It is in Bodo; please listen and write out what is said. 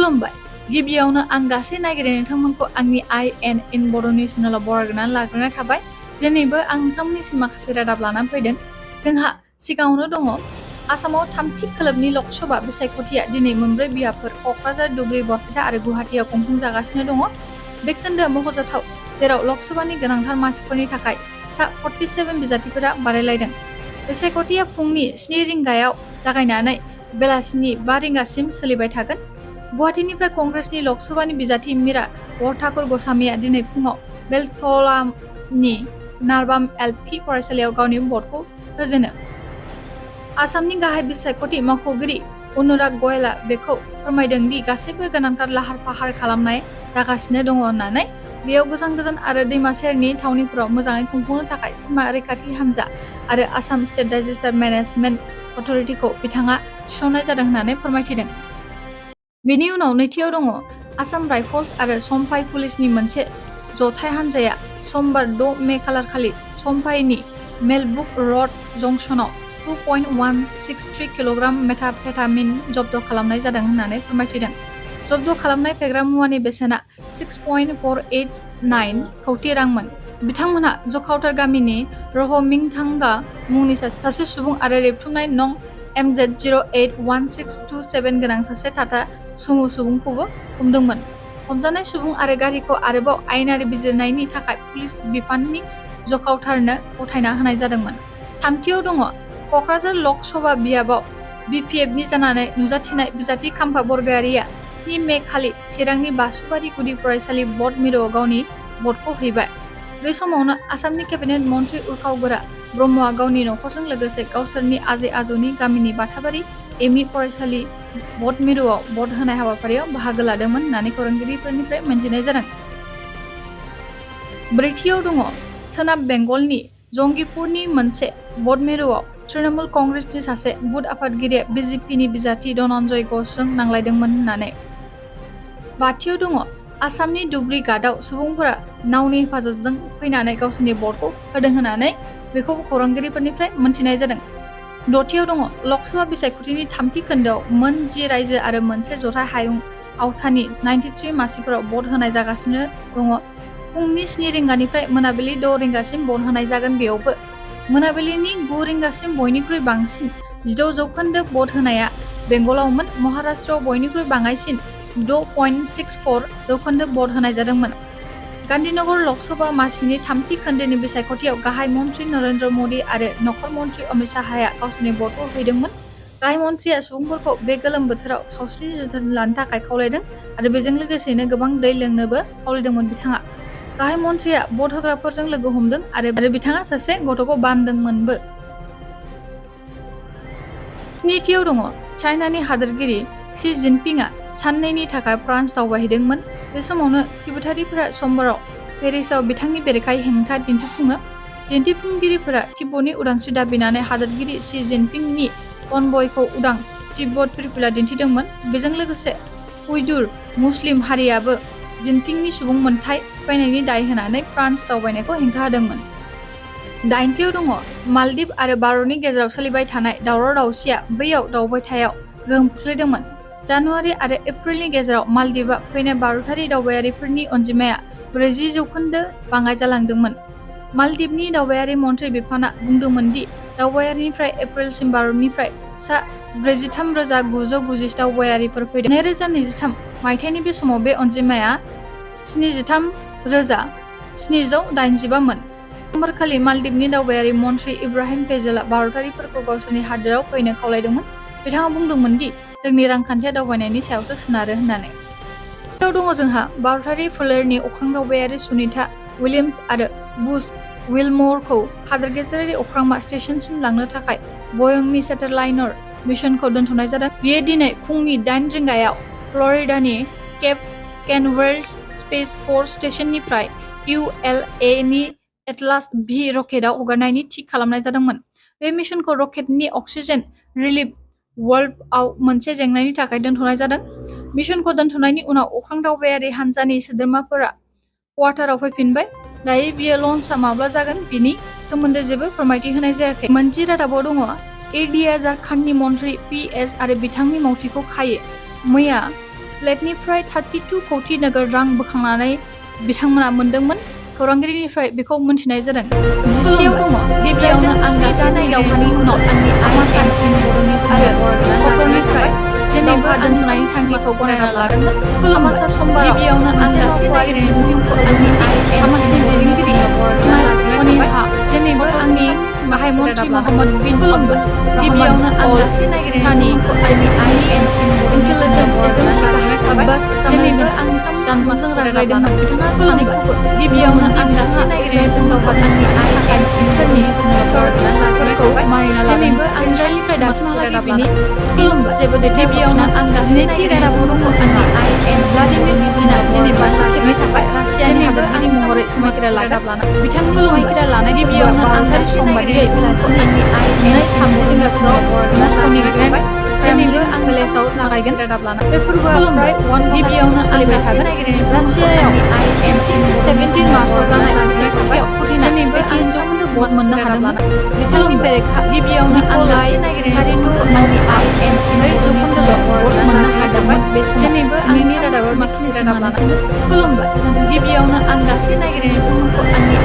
खुलुमबाय गिबियावनो आं गासै नागिरनाय नोंथांमोनखौ आंनि INN बर' निउस चेनेलाव बरायनानै लाग्रोनाय थाबाय। दिनैबो आं नोंथांमोननिसिम माखासे रादाब लानानै फैदों। जोंहा सिगाङावनो दङ आसामाव थामथि खोलोबनि लकसभा बिसायख'थिया दिनै मोनब्रै बियाबफोर क'क्राझार, धुबुरी, बरपेटा आरो गुवाहाटीआव खुंफुंजागासिनो दङ। बे खोन्दोआ मख'जाथाव जेराव लकसभानि गोनांथार मासिफोरनि थाखाय सा 47 बिजाथिफोरा बादायलायदों। बिसायख'थिया फुंनि 7 रिंगायाव जागायनानै बेलासिनि 5 रिंगासिम सोलिबाय थागोन। गुवाहाटीनिफ्राय कंग्रेसनि लकसभानि बिजाथि मीरा बरठाकुर ग'स्वामीआ दिनै फुङाव बेलटलानि नारबाम LP फरायसालियाव गावनि भटखौ होजेनो। आसामनि गाहाय बिसायख'थि मावख'गिरि अनुराग गयलआ बेखौ फोरमायदों दि गासैबो गोनांथार लाहार-फाहार खालामनाय जागासिनो दङ होननानै बेयाव गोजान आरो दैमा सेरनि थावनिफोराव मोजाङै खुंफुंनो थाखाय सिमा रैखाथि हानजा आरो आसाम स्टेट डिजास्टार मेनेजमेन्ट अथ'रिटिखौ बिथाङा थिसननाय जादों होननानै फोरमायथिदों। बेनि उनाव नैथियाव दङ आसाम राइफल्स आरो सम्फाइ पुलिसनि मोनसे जथाय हानजाया समबार 6 मे खालारखालि सम्फाइनि मेलबुक र'ड जंक्शनाव 2.163 किल'ग्राम मेथाम्फेटामिन जब्द खालामनाय जादों होननानै फोरमायथिदों। जब्द खालामनाय फेग्रा मुवानि बेसेना 6.489 कौटि रांमोन। बिथांमोनहा जखावथार गामिनि रहमिंथांगा मुंनि सासे सुबुं आरो रेबथुमनाय नं MZ081627 गोनां सासे टाटा सुमु सुबुंखौबो हमदोंमोन। हमजानाय सुबुं आरो गारिखौ आरोबाव आयेनारि बिजिरनायनि थाखाय पुलिस बिफाननि जखावथारनो गथायना होनाय जादोंमोन। थामथियाव दङ क'क्राझार लक सभा बियाबाव BPFनि जानानै नुजाथिनाय बिजाथि खाम्फा बरगयारिया 7 मे खालि चिरांनि बासुबारि गुदि फरायसालि भट मिरुआव गावनि भटखौ हैबाय। बे समावनो आसामनि केबिनेट मन्थ्रि उरखाव गोरा ब्रह्मआ गावनि नखरजों लोगोसे गावसोरनि आजै-आजौनि गामिनि बाथाबारि एमइ फरायसालि भट मिरुआव भट होनाय हाबाफारियाव बाहागो लादोंमोन होननानै खौरांगिरिफोरनिफ्राय मिन्थिनाय जादों। ब्रैथियाव दङ सोनाब बेंगलनि जंगीपुरनि मोनसे भट मिरुआव तृणमूल कंग्रेसनि सासे बुथ आफादगिरिया BJPनि बिजाथि धनन्जय घोषजों नांलायदोंमोन होननानै। बाथियाव दङ आसामनि धुबुरी घाटआव सुबुंफोरा नावनि हेफाजाबजों फैनानै गावसोरनि भटखौ होदों होननानै बेखौ खौरांगिरिफोरनिफ्राय मिन्थिनाय जादों। दथियाव दङ लकसभा बिसायख'थिनि थामथि खोन्दोआव मोन 10 रायजो आरो मोनसे जथाय हायुं आवथानि 93 मासिफोराव भट होनाय जागासिनो दङ। फुंनि 7 रिंगानिफ्राय मोनाबिलि 6 रिंगासिम भट होनाय जागोन। बेयावबो मोनाबिलिनि 9 रिंगासिम बयनिख्रुइ बांसिन 16% भट होनाया बेंगलावमोन। महाराष्ट्रआव बयनिख्रुइ बाङाइसिन 6.64% भट होनाय जादोंमोन। गान्धीनगर लकसभा मासिनि थामथि खोन्दोनि बिसायख'थियाव गाहाय मन्थ्रि नरेन्द्र मदि आरो नखर मन्थ्रि अमित शाहआ गावसोरनि भटखौ हैदोंमोन। गाहाय मन्थ्रिया सुबुंफोरखौ बे गोलोम बोथोराव सावस्रिनि जोथोन लानो थाखाय खावलायदों आरो बेजों लोगोसेनो गोबां दै लोंनोबो खावलायदोंमोन। बिथाङा गाहाय मन्थ्रिया भट होग्राफोरजों लोगो हमदों आरो बिथाङा सासे गथ'खौ बामदोंमोनबो। स्निथियाव दङ चाइनानि हादोरगिरि शी जिनपिंआ साननैनि थाखाय फ्रान्स दावबायहैदोंमोन। बे समावनो तिब्बतारिफोरा समबाराव पेरिसाव बिथांनि बेरेखायै हेंथा दिन्थिफुङो। दिन्थिफुंगिरिफोरा तिब्बतनि उदांस्रि दाबिनानै हादोरगिरि शी जिनपिंनि कनभयखौ उदां तिब्बत पिपुलआ दिन्थिदोंमोन। बेजों लोगोसे उइघुर मुस्लिम हारियाबो जिनपिंनि सुबुं मोनथाय सिफायनायनि दाय होनानै फ्रान्स दावबायनायखौ हेंथा होदोंमोन। दाइनथियाव दङ मालदीव आरो भारतनि गेजेराव सोलिबाय थानाय दावराव-दावसिया बैयाव दावबायथायाव गोहोम खोख्लैदोंमोन। जानुवारि आरो एप्रिलनि गेजेराव मालदीवआ फैनाय भारतारि दावबायारिफोरनि अनजिमाया 40% बाङाइ जालांदोंमोन। मालदीवनि दावबायारि मन्थ्रि बिफानआ बुंदोंमोन दि दावबायारिनिफ्राय एप्रिलसिम भारतनिफ्राय सा 43,990 दावबायारिफोर फैदों। 2023 मायथाइनि बे समाव बे अनजिमाया 73,785 मोन। समबारखालि मालदीवनि दावबायारि मन्थ्रि इब्राहिम फेजलआ भारतारिफोरखौ गावसोरनि हादोराव फैनो खावलायदोंमोन। बिथाङा बुंदोंमोन दि जोंनि रांखान्थिया दावबायनायनि सायावसो सोनारो होननानै। दङ जोंहा भारतारि फोलेरनि अख्रां दावबायारि सुनिता उइलियाम्स आरो बुश विलमरखौ हादोरगेजेरारि अख्रांमा स्टेशनसिम लांनो थाखाय बयंनि सेटेलाइटर मिशनखौ दोनथ'नाय जादों। बेयो दिनै फुंनि 8 रिंगायाव फ्ल'रिडानि केप केनवेरेल्स स्पेस फर्स स्टेशननिफ्राय ULAनि एटलास V रकेटआव हगारनायनि थि खालामनाय जादोंमोन। बे मिशनखौ रकेटनि अक्सिजेन रिलिफ वाल्वआव मोनसे जेंनानि थाखाय दोनथ'नाय जादों। मिशनखौ दोनथ'नायनि उनाव अख्रां दावबायारि हान्जानि सोद्रोमाफोरा क्वार्टाराव फैफिनबाय। दायो बियो लन्चआ माब्ला जागोन बेनि सोमोन्दै जेबो फोरमायथि होनाय जायाखै। मोनसे रादाबाव दङ एआरडीआ झारखन्डनि मन्थ्रि PS आरो बिथांनि मावथिखौ खायो। मैया फ्लेटनिफ्राय 32 कौटि नोगोर रां बोखांनानै बिथांमोना मोनदोंमोन। खौरांगिरिनिफ्राय बेखौ मोनथिनाय जादों। 10 दङ। गिबियावनो आं गासै दावहानि उनाव आंनि आसाम आरो क'क्राझारनिफ्राय दावहा दोनथ'नायनि थांखिखौ गनायना लादोंमोन। हामासआ समबाराव गिबियावनो आं गासै नागिरनायनि फोसावदोंमोन दि हामासनि दैदेनगिरि इस्माइल हनियहा दिनैबो आंनि गाहाय मन्थ्रि महम्मद बिन अब्दुल गिबियावनो आं गासै नागिरनायनि इन्टेलिजेन्स एजेन्सि गाहाय आब्बास दिनैबो आं जानबुंजों रायज्लायदोंमोन। बिथाङा सानैखौबो गिबियावनो आं गासै नागिरनायजों दावहा दोनथ'नायनि थाखाय बिसोरनि सर्तफोरखौ मानिना लादोंमोन। इजराइलनिफ्राय दासिमहालागै बिनि जेबो दैथायहरफिना। आं नैथि रादाबाव दङ जोंहा व्लादिमिर पुतिनआ दिनै बाथि खेबनि थाखाय रासियानि हादोरगिरि महरै समायखिरा लादों। बिथांनि समायखिरा लानाय गिबियावनो आंखारि सम बादियै बेलासिनि 2:30 रिंगासोआव मस्क'नि ग्रेन्ड क्रेमलिन पेलेसआव जागायगोन। बे फोरबोआ फ्राय 1 घन्टासिम सोलिबाय थागोन। रासियायाव 17 मार्चआव जानाय सायख'थियाव पुतिनआ 88% भट मोननो हादोंमोन। बिथांनि बेरेखा गिबियावनो निक'लाइ हारिनुन'भआ 4% भट मोननो हादोंमोन। बे समाव दिनैबो आंनि रादाबा बेखिनिसिम लानायसैमोन। खुलुमबाय। गिबियावनो आं गासै नागिरनायफोरखौ आंनि